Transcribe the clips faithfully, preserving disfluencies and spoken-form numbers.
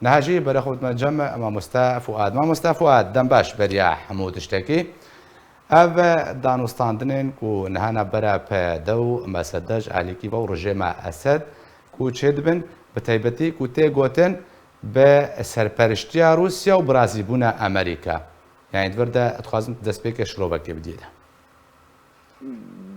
Niha jî berê xwe dime cem mamoste Fuad. Mamoste Fuad, dem baş beriya hemû tiştekî. Ev danûstandinên ku niha navbera P Y D û M S D ji alîkî ve û rejêma Esed ku çêdibin, bi taybetî ku tê gotin bi serperiştiya Rûsya û bi razîbûna Amerîka. Yani di vir de dixwazim destpêkê şirovekê bidî de.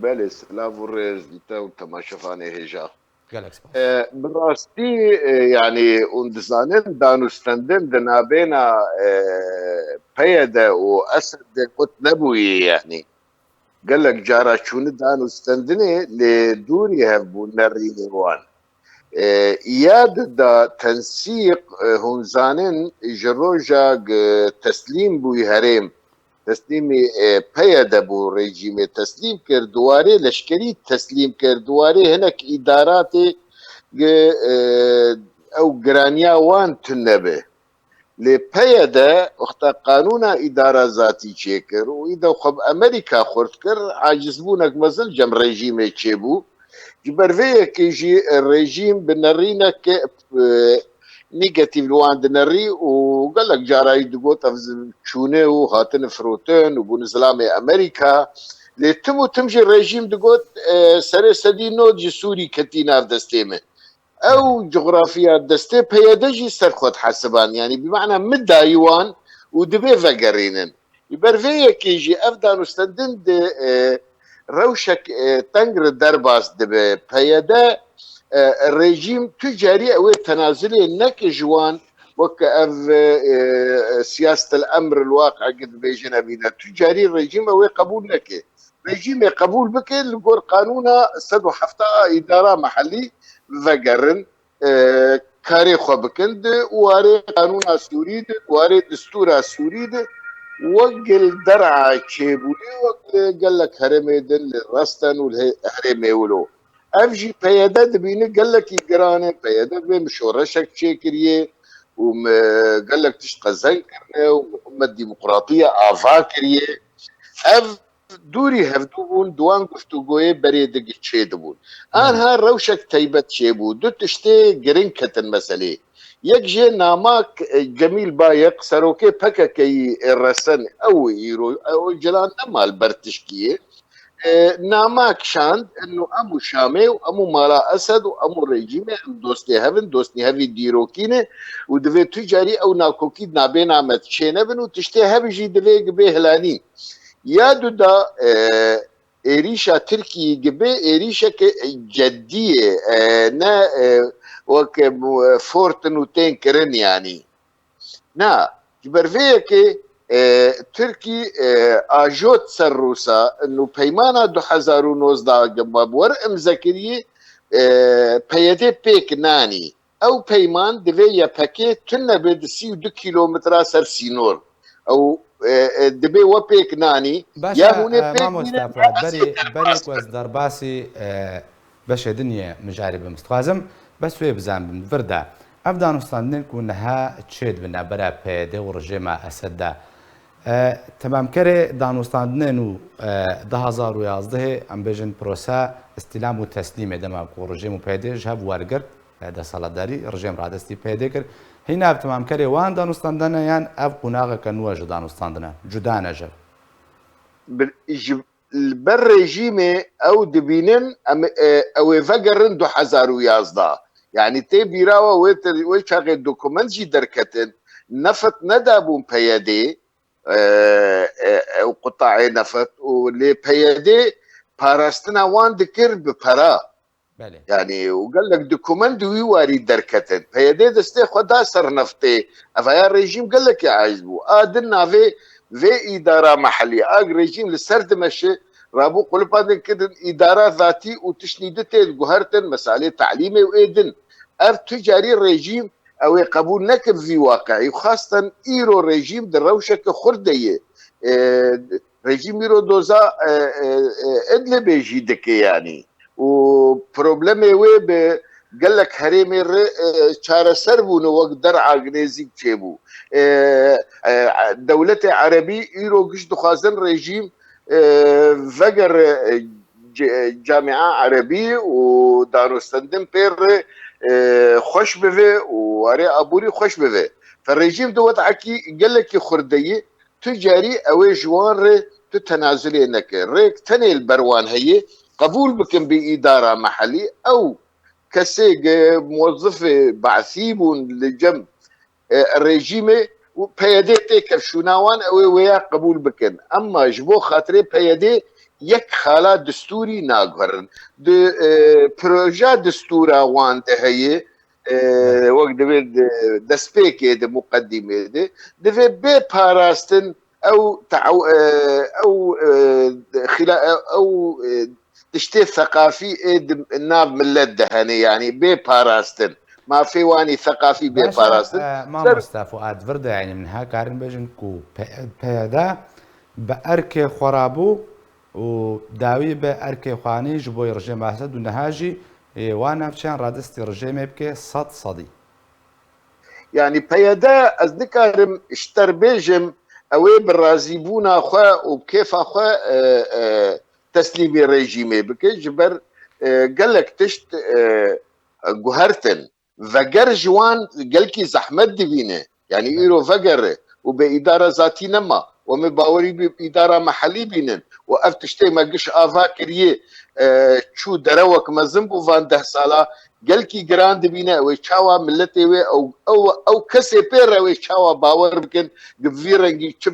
Belê, silav û rêz li te û temaşevanê hêja. Gelek spas. E, bi rastî, e, yani hûn dizanin danûstendin di nabêna, e, P Y D û Esed de qut nebûyî yani. Gelek cara çûni danûstendinê lê dûrî hev bû nerînê wan. E, ya di da tensîq, e, hûn zanin ji roja g-, teslîm bûyî herêm, teslîmî, e, P Y D bû, rejîmê teslîm kir, di warê leşkerî teslîm kir, di warê hinek îdaratê, e, ew giraniya wan tune be. Lê P Y D wexta qanûna îdara zatî çêkir û îda xwe bi Amerîka xurt kir, acizbûnek mezin cem rejîmê çêbû. Ji ber vê yekê jî rejîm bi nerînek, e, negatîf li wan dinerî û gelek cara jî digot ev zi-, çûne û hatine firotin û bûne zilamê Amerîka. Lê tim û tim jî rejîm digot, e, serê sedî nod ji Sûrî ketî nav destê me. Ew coxrafiya destê P Y D jî ser xwe dihesiband. Yanî bi mana min dayî wan û divê vegerînin. Ji ber vê yekê jî ev danûstendin di, e, rewşek, e, teng re derbas dibe. P Y D, e, rejîm tu carî ew ê tenazulê neke ji wan, wek ev, e, e, siyasetel emr li waqe dibêjin evî ne. Tu carî rejîm ew ê qebûl neke. Rejîmê qebûl bike, li gor qanûna sed û hefta a îdara mehellî vegerin, e, karê xwe bikin di warê qanûna Sûrî de, di warê distûra Sûrî de, wek li der'a çêbûyî, wek li gelek herêmê din li Resten û li herêmê wilo. Ev jî P Y D dibîne gelekî giran e, P Y D vê min şoreşek çêkiriye û min gelek tişt qezenc kirine û min demokratiya ava kiriye. Ev dûrî hevdû bûn, di wan guftûgoyê berê di çêdibûn. Anha rewşek teybet çêbû. Du tiştê giring ketin meselê. Yek jê namak, e, Cemîl Bayek, serokê P K K'yî, e, Resen, ew îro, e, Ocalan nema li ber tişkiyê. E, namak şand, eno em û Şamê û em û mala Esed û em û rejîmê em dostê hev in, dostî hevî dîrokî ne û divê tu carî ew nakokî di nabêna me çênebin û tiştê hev jî divê bê hilanîn. Ya du da, e, êrîşa Tirkiyê gibe êrîşeke ceddî ye, e, ne, e, weke, e, fortin û tên kirin yanî. Na, ji ber vê yekê, e, Tirkî, e, ajot ser Rûsa, û peymana du hezar û nozdeh ge me bi wer imze kiriye, e, P Y D pêk nanî. Ew peyman divê Y P G tune be di sî û du kîlometra ser sînor. Ew, e, e, divê we pêk nanî. Baş e, ya hûn ê e, pêk mamoste nînin, Fuat, ya ez berî, ê berî derbas ku ez bikim. Derbasî, e, beşê din yê mijarê bim. Dixwazim bes wê bizanibim, vir de. Ev danûstandinên ku niha çêdibin navbera P Y D û rejêma Esed de, e, temamkerê danûstandinên û, e, du hezar û yazdehê, em bêjin, prosa îstîlam û teslîmê dema ku rejîm û P Y D ji hev wergirt, e, desthilatdarî, rejîm radestî P Y D kir. Hîna ev temamkerê wan danûstandine yan ev qonaxeke nû e ji danûstandine? Cuda ne ji hev? Bi-, ji, li ber rejîmê ew dibînin, em, e, ew ê vegerin du hezar û yazdeh. Yanî tê bîra we, wê te-, wê çaxê dokument jî derketin. Neft nedabûn P Y D, e, e, ew qutaê neft û lê P Y D parastina wan dikir bi para. Belê. Yanî û gelek dokument di wî warî derketin. P Y D destê xwe da ser neftê. Evaya rejîm gelekî aciz bû. A din navê vê îdara mehellî, a rejîm li ser dimeşi, rabû qulipandin kirin îdara zatî û tiştî di tê guhertin, meselê talîmê û ê din. Ev tu carî rejîm ew ê qebûl neke bi vî waqi'î. Xasten îro rejîm di rewşeke xurt de ye. E, rejîm îro doza, e, e, e, Idlibê jî dike yanî. Û problemê wê bi gelek herêmê re, e, çareser bûne wek der'ak nêzîk çêbû. E, e, dewletê erebî îro giş dixwazin rejîm, e, vegere, e, ce-, camia erebî û danûstendin pê re, e, xweş bibe û warê aborî xweş bibe. Fe rejîm di wedekî gelekî xurt de ye, tu carî ew ê ji wan re tu tenazulê neke. Rêk tenê li ber wan heye, qebûl bikin bi îdara mehelî, ew kesê ke muwezifê behsî bûn li cem e, rejîmê û P Y D tê kevşûna wan, ew ê wêya qebûl bikin. Emma ji bo xatirê P Y D yek xala distûrî naguherin. Di, e, proja distûra wan de heye, e, wek divê di destpêkê de, muqedîmê de, divê bê parastin ew teaw-, e, ew, e, xila-, e, ew, e, tiştê seqafî ê di nav millet de hene, yanî bê parastin. Mafê wanî seqafî bê Baş e, parastin. e, Ser mamosta Fuad, vir de, yani min ha karin bêjin ku P-, P Y D bi erkê xwe rabû û dawî bi erkê xwe anî ji bo rejîma Esed û niha jî, e, wan navçeyan radestî rejîmê bike sed sedî. Yanî P Y D, ez nikarim ji te re bêjim, ew ê bi razîbûna xwe û bi kêfa xwe, e, e, teslîmî rejîmê bike, ji ber, e, gelek tişt, e, guhertin. Veger ji wan gelkî zehmet dibîne. Yanî îro vegere û bê îdara zatî nema. Û em ê bawerî bi îdara mehelî bînin. Û ev tiştê me giş ava kiriye, e, çû derewek mezin bû van deh sala. Gelkî giran dibîne, ew ê çawa milletê wê, ew, ew, ew kesê pê re wê çawa bawer bikin, bi vî rengî çi,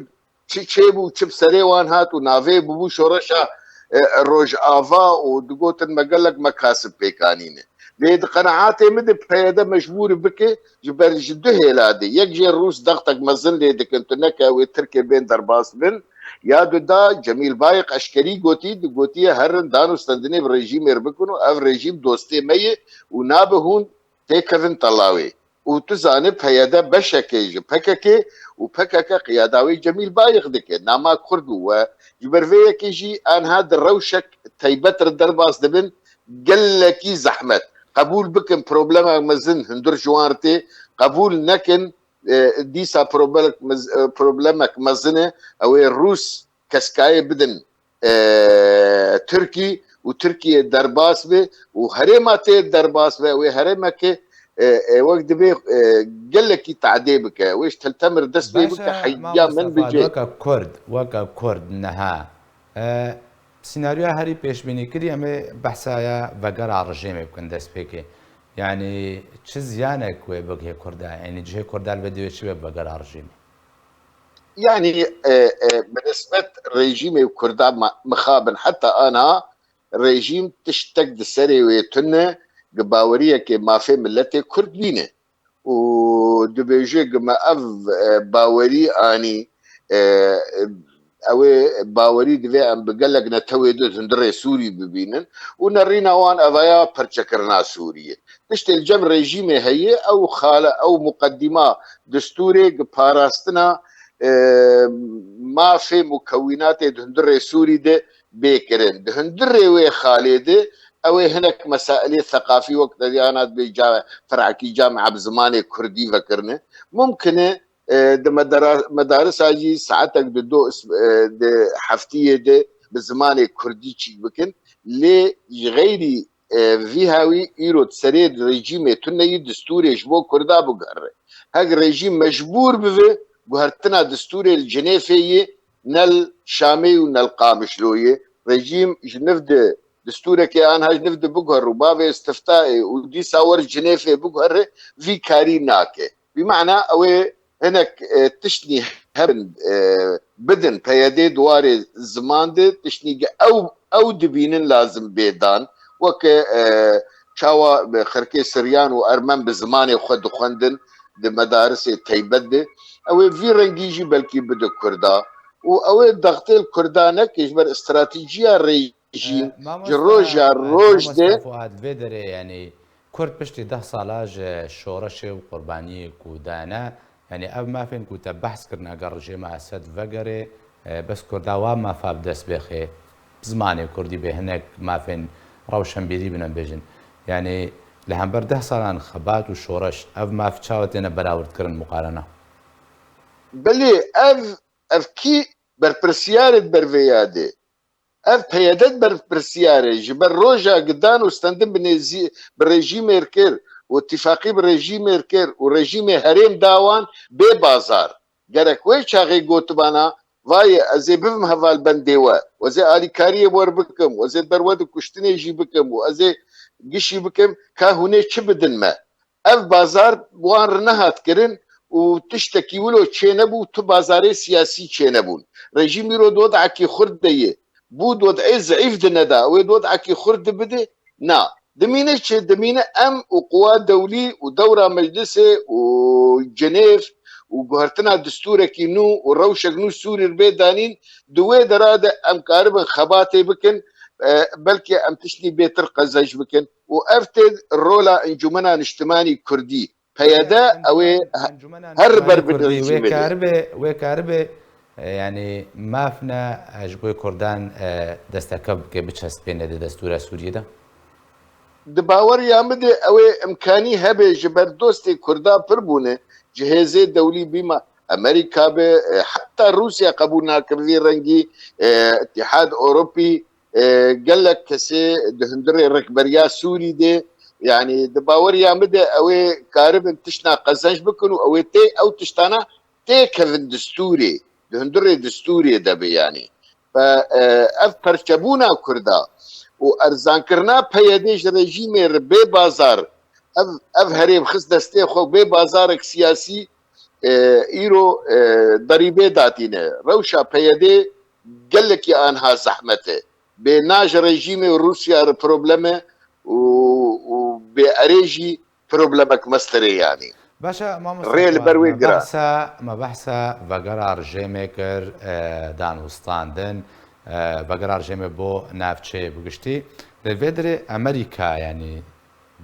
çi çêbû, çi bi serê wan hat û navê bûbû şoreşa, e, Rojava û digotin me gelek mekasib pêk anîne. Lê di qenaatê min de P Y D mecbûr bike, ji ber ji du hêla de. Yek jê Rûs dextek mezin lê dikin, tu neke wê Tirkê bên derbas bin. Ya du da Cemîl Bayik eşkerî gotî, di gotiye herin dan û stendinê bi rejîmê re bikin û ev rejîm dostê me ye û nabe hûn têkevin tela wê. Û tu zanî P Y D beşekê ji P K K û P K K qiyada wê Cemîl Bayik dike. Nama Kurd û we ji ber vê yekê jî anha di rewşek teybet re derbas dibin. Gelekî zehmet. Qebûl bikin problemek mezin hundir ji wan re tê. Qebûl nekin, e, dîsa problemek mez-, e, problemek mezin e. Ew ê Rûs keskayê bidin, e, Tirkî û Tirkiye derbas be û herêma tê derbas be, wê herêmeke, e, e, wek divê, e, gelekî tadê bike. Wê ji Teltemir dest pê bike, heyya min bicê. Weke Kurd, weke Kurd niha. E, senaryoya herî pêşbînî kirî, em ê behsa ya vegera rejîmê bikin destpêkê. Yanî çi ziyanek wê bigihê Kurda? Yanî cihê Kurda li vê dî wê çi be vegera rejîmê? Yanî, e, e, bi nisbet rejîmê Kurda ma-, mixabin heta ana rejîm tiştek di serê wê tune, gi baweriyekê mafê milletê Kurd nîne. Û dibêje gi me ev, e, bawerî anî, e, ew ê bawerî divê em bi gelek netewê di hundirê Sûrî bibînin û nerîna wan evaya perçekirina Sûriyê. Tiştê li cem rejîmê heye, ew xale, ew muqedîma distûrê gi parastina, e, mafê mukewînatê di hundirê Sûrî de bê kirin. Di hundirê wê xalê de ew ê hinek mesailê seqafî wek te diyana dibê ca-, ferakî camia bi zimanê kurdî vekirine. Mumkin e, e, di medara-, medarisa jî saetek di do is-, e, di heftiyê de bi zimanê kurdî çîk bikin. Lê ji xeyrî, e, vî hawî îro di serê rejîmê tune yî distûrê ji bo kurda biguhere. Hek rejîm mecbûr bibe guhertina distûrê li Cinêfê yî, ne li Şamê û ne li Qamişloyê. Rejîm ji niv di distûrekê anha ji niv di biguher û bavê istiftaê û dîsa wer Cinêfê biguhere, vî karî nake. Bi mana ew ê hinek, e, tiştnî hebin, e, bidin P Y D di warê ziman de, tiştnî ge ew, ew dibînin lazim bê dan. Weke, e, çawa bi xirkê Siryan û Ermen bi zimanê xwe dixwendin di medarisê teybet de. Ew ê vî rengî jî belkî bide Kurda. Û ew ê dextê li Kurda neke ji ber stratejiya rê-, jî E, ji mamosta, roja e, roj de. Mamosta Fuad, vê derê, yanî, Kurd piştî deh sala ji şoreşê û qurbaniyê ku dane, yanî, ev mafên ku te behs kirin, eger rejîma Esed vegere, e, bes Kurda wa mafa bi dest bêxe, zimanê Kurdî bê, hinek mafên rewşenbîrî bine bêjin. Yanî, li hember deh salan xebat û şoreş, ev maf çawa têne berawirtkirin, muqarena? Belê, ev, ev kî berpirsiyar e di ber vê yadê? Ev P Y D berpirsiyar e. Ji ber roja gidan û stendin bi nêzî-, bi rejîmê re kir û tifaqî bi rejîmê kir û rejîmê herêm da wan bê bazar. Gerek wê çaxê gotibana, vayê ez ê bibim hevalbendê we, ez ê alîkariyê wer bikim, ez ê derwedê kuştinê jî bikim û ez ê gişî bikim, ka hûn ê çi bidin me? Ev bazar wan re nehat kirin û tiştekî wilo çênebû, tu bazarê siyasî çênebûn. Rejîm îro di wedekî xurt de ye. Bû di wedê zeîf de neda, wê di wedekî xurt de bide? Na. Dimîne çi? Dimîne em û quwa dewlî û dewra meclisê û Cenêv û guhertina distûrekî nû û rewşek nû Sûrî re bê danîn, di wê dera de em karibin xebatê bikin, e, belkî em tiştî bêtir qezenc bikin û ev tê rola Encûmena Niştimanî Kurdî, P Y D, ew ê he-, her ber bi rejîmê de. Wê karibe, wê karibe, e, yanî maf ne, e, ji bo Kurdan, e, destekev bike, biçespêne di destûra Sûriyê de? Di baweriya min de ew ê imkanî hebe, ji ber dostê Kurda pir bûne, ji hêzê dewlî bîma Amerîka be, e, heta Rûsya qebûl nake bi vî rengî, e, Îtîhad Ewropî, e, gelek kesê di hundirê rikberiya Sûrî de, yanî di baweriya min de ew ê karibin tiştna qezenc bikin û ew ê tê ew tiştana têkevin distûrê, di hundirê distûrê de be yanî. Ve, e, ev perçebûna Kurda û erzankirina P Y D ji rejîmê re bê bazar, ev, ev herêm xist destê xwe bê bazarek siyasî, e, îro, e, derîbê datîne. Rewşa P Y D gelekî anha zehmet e. Bê na ji rejîmê û Rûsya re problem e û, û bê erê jî problemek mestirê yanî. Baş e, mamoste Rê li Fuad, ber wê me gira. Behsa, me behsa vegera rejêmê kir, e, dan û standin, e, vegera rejêmê bo navçeyê bi giştî. Li vê dirê Amerîka, yanî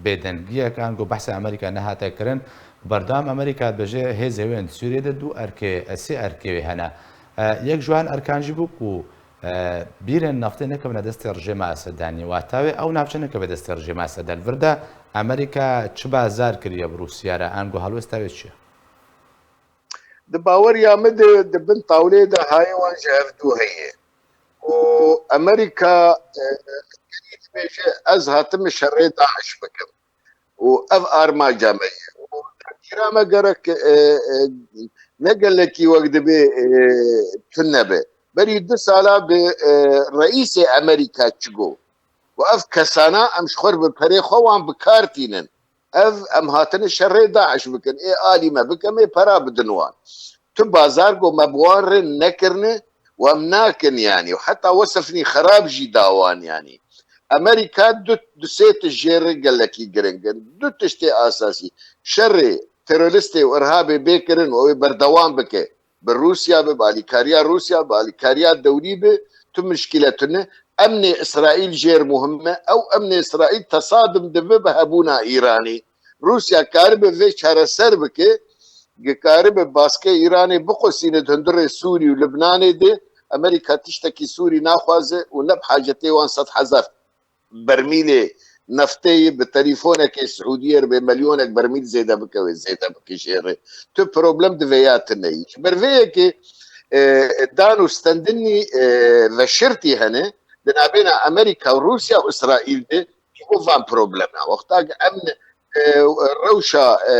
bêdengiyek ango behsa Amerîka nehate kirin, berdewam Amerîka dibêje hêzê wê yên di Sûriyê de du erkê, e, sê erkê wê hene. E, yek ji wan erkan jî bû ku E, bîrên naftê nekevine destê rejêma Esedanî, wata wê ew navçe nekeve destê rejêma Esedan. Vir de Amerîka çi bazar kiriye bi Rûsya re, ango helwesta wê çi ye? Di baweriya min de di bin tawlê de hayê wan ji hev du heye. Û Amerîka, e, e, dibêje, ez hatime şerê DAIŞ bikim. Û ev armanca me ye. Û tedbîra me gerek, e, e, ne gelekî wek dibê, e, tune be. Berî du sala bi, e, reîsê Amerîka çi got. Û ev kesana em ji xwe re bi perê xwe wan bi kar tînin. Ev em hatine şerê DAIŞ bikin. Ê alî me bikin, ê pera bidin wan. Tu bazar got me bi wan re nekirine û em nakin yanî. Û heta wesefnî xerab jî da wan yanî. Amerîka du, du sê tişt jê re gelekî giring in. Du tiştê asasî. Şerê teroristê û irhabê bê kirin û ew ê berdewam bike. Bi Rûsya be, bi alîkariya Rûsya, bi alîkariya dewlî be, tu mişkîle tune. Emnê Îsraîl jê re muhim e. Ew emnê Îsraîl tesadim dibe bi hebûna Îranê. Rûsya karibe vê çareser bike, dikaribe baskê Îranê biqusîne di hundirê Sûrî û Libnanê de. Amerîka tiştekî Sûrî naxwaze û ne bi hacetê wan sed hezar bermîlê neftê yê bi telîfonekê Siûdiyê re bê milyonek bermîl zêde bike wê zêde bike jê re. Tu problem di vêya tune yî. Ji ber vê yekê, e, dan û stendinî, e, veşirtî hene di navbêna Amerîka û Rûsya û Îsraîl de ji bo van problema. Wexta ki em, e, rewşa, e,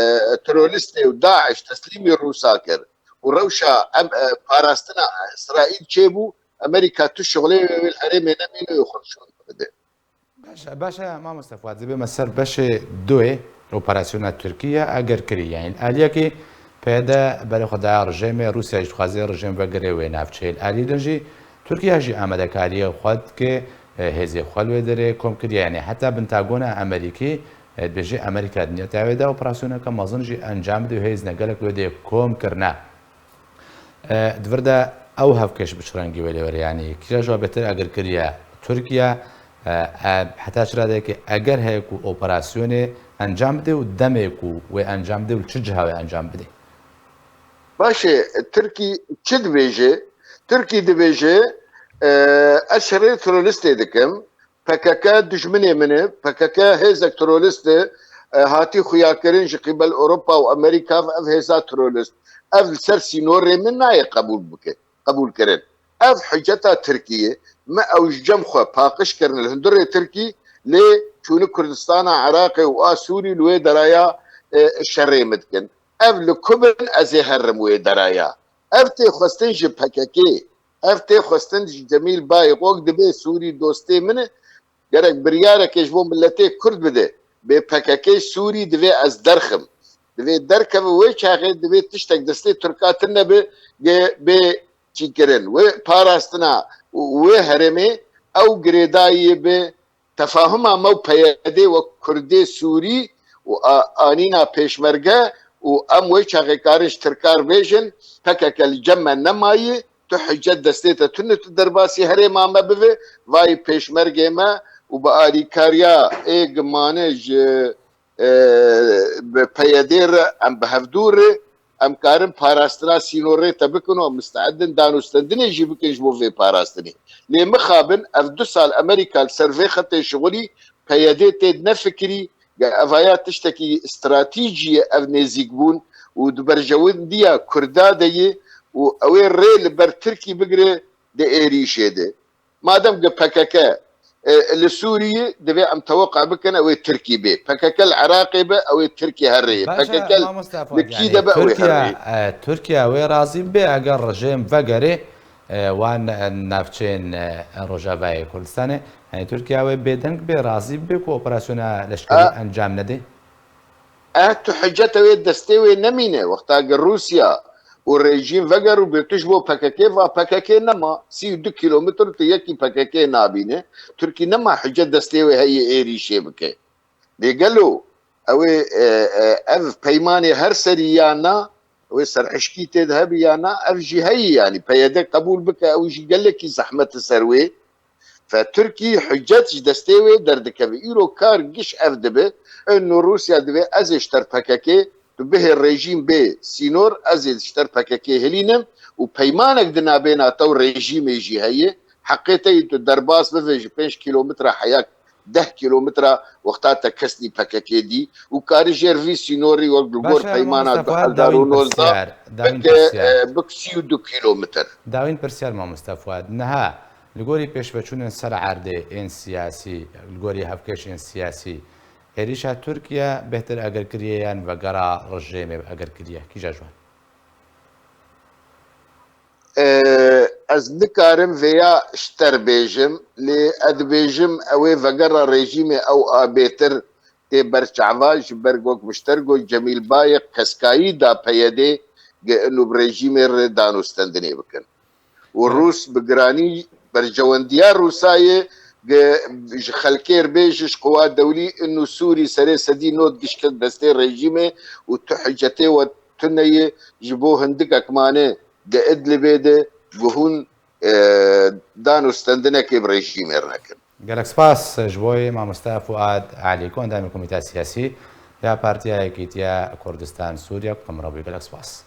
teroristê û DAIŞ teslîmî Rûsa kir û rewşa em, e, parastina Îsraîl çêbû, Amerîka tu şixulê wê wê li herêmê nemîne wê xwe nişan bide. Baş e, baş e, mamoste Fuad, dibê me ser beşê duê operasyona Tirkiye eger kirî. Yanî li aliyekî P Y D berê xwe daye rejêmê, Rûsya jî dixwaze rejêm vegire wê navçeyê. Li aliyê din jî Tirkiye jî amadekariyê xwe dike, e, hêzê xwe li wê derê kom kiriye. Yanî heta Pentagona Amerîkî, e, dibêje Amerîka di niyeta wê de operasyoneke mezin jî encam bide û hêzine gelek wê dê kom kirine. E, di vir de ew hevkêş bi çi rengî wê lê were? Yanî kîja ji we bêtir eger kiriye Tirkiye, e, e, heta çi radeyekê eger heye ku operasyonê encam bide û demê ku wê encam bide û li çi ciha wê encam bide? Baş e, Tirkî çi dibêje? Tirkî dibêje, e, ez şerê teroristê dikim, P K K dijminê min e, P K K hêzek terorist e, e, hatî xuyakirin ji qîbel Ewropa û Amerîka, ev hêza terorist. Ev li ser sînorê min nayê qebûl bike, qebûl kirin. Ev hiceta Tirkiyê, me ew ji cem xwe paqij kirin li hundirê Tirkî, lê tûni Kurdistana Iraqê û a Sûrî li wê deraya, e, şerê min dikin. Ev li ku bin, ez ê herim wê deraya. Ev tê xwestin ji P K K, ev tê xwestin ji Cemîl Bayik, wek dibê Sûrî dostê min e, gerek biryarekê ji bo miletê Kurd bide. Bê P K K Sûrî divê ez derxim. Divê derkeve wê çaxê, divê tiştek destê Tirka tune be, ge-, bê çîkirin. Wê parastina û wê herêmê ew girêdayî bi tefahuma me û P Y D wek Kurdê Sûrî û a-, anîna pêşmerge û em wê çaxê karin ji Tirkar bêjin, P K K li cem me nemayî, tu hicet destê te tune, tu derbasî herêma me bive, vayî pêşmergê me û bi alîkariya ê gimane ji, e, bi P Y D re, em bi hevdû re, em karin parastina sînorê te bikin û em misteedin danûstendinê jî bikin ji bo vê parastinê. Lê mixabin ev du sal Amerîka li ser vê xetê şixulî, P Y D tê nefikirî, ge evaya tiştekî stratîjî ye ev nêzîkbûn û di berjewendiya Kurda de ye û ew ê rê li ber Tirkî bigire di êrîşê de. Madem ki P K K, e, li Sûriyê, divê em teweqa bikin ew ê Tirkî bê. P K K li Iraqê be, ew ê Tirkî herê. P K K li kî de be, ew ê herê. Tirkiye wê razî bê eger rejîm vegerê, e, wan, e, navçeyên, e, Rojavayê Kurdistanê. Yanî Tirkiye wê bêdeng bê, razî bê ku operasyona leşkerî encam nedê? Eh, tu hiceta wê destê wê nemîne. Wexta ki Rûsya û rejîm veger û bê tu ji bo P K K va, P K K nema. Sî û du kîlometr tu yekî P K K nabîne. Tirkî nema hicet destê wê heye êrîşê bike. Lê gelo ew ê, e, e, ev peymanê her serî ya na, ew ê serhişkî tê de hebi ya na, ev jî heye yanî. P Y D qebûl bike, ew jî gelekî zehmet li ser wê. Fe Tirkî hicet ji destê wê derdikeve. Îro kar giş ev dibe. Eno Rûsya divê ez ê ji ter P K K, tu bihê rejîm bê sînor, ez ê ji ter P K K hilînim û peymanek di nabêna te û rejîmê jî heye. Heqê te yî tu derbas bive ji pênc kîlometre heya deh kîlometre, wexta te kes nî P K K dî û kari jêr vî sînorî wek li gor peymana du hezar û nozde bike, e, bik sî û du kîlometre. Dawîn pirsyar, mamoste Fuad. Niha Li gorî pêşveçûnên ser erdê ên siyasî, li gorî hevkêşên siyasî, êrîşa Tirkiye bêhtir eger kiriye yan vegera rejêmê eger kiriye? Kîja ji wan? E, ez nikarim vêya ji ter bêjim, lê ez dibêjim ew ê vegera rejîmê ew a bêtir tê ber çava, ji ber wek min ji ter got Cemîl Bayik keskayî da P Y D ge inu bi rejîmê re danûstendinê bikin. Û Rûs bi giranî berjewendiya Rûsayê, ji xelkê re bêje, ji qewa dewlî, inu Sûrî serê sedî nod gişt destê rejîmê û tu hicetê we tune ye ji bo hindikek mane di Idlibê de, ku hûn, e, dan û stendinekê bi rejîmê re nekin. Gelek spas ji bo yê mamoste Fuad Elî, ku endamê Komîteya Siyasî ya Partiya Yekîtiya Kurdistan Sûriye, ku qimre bûyî. Gelek spas.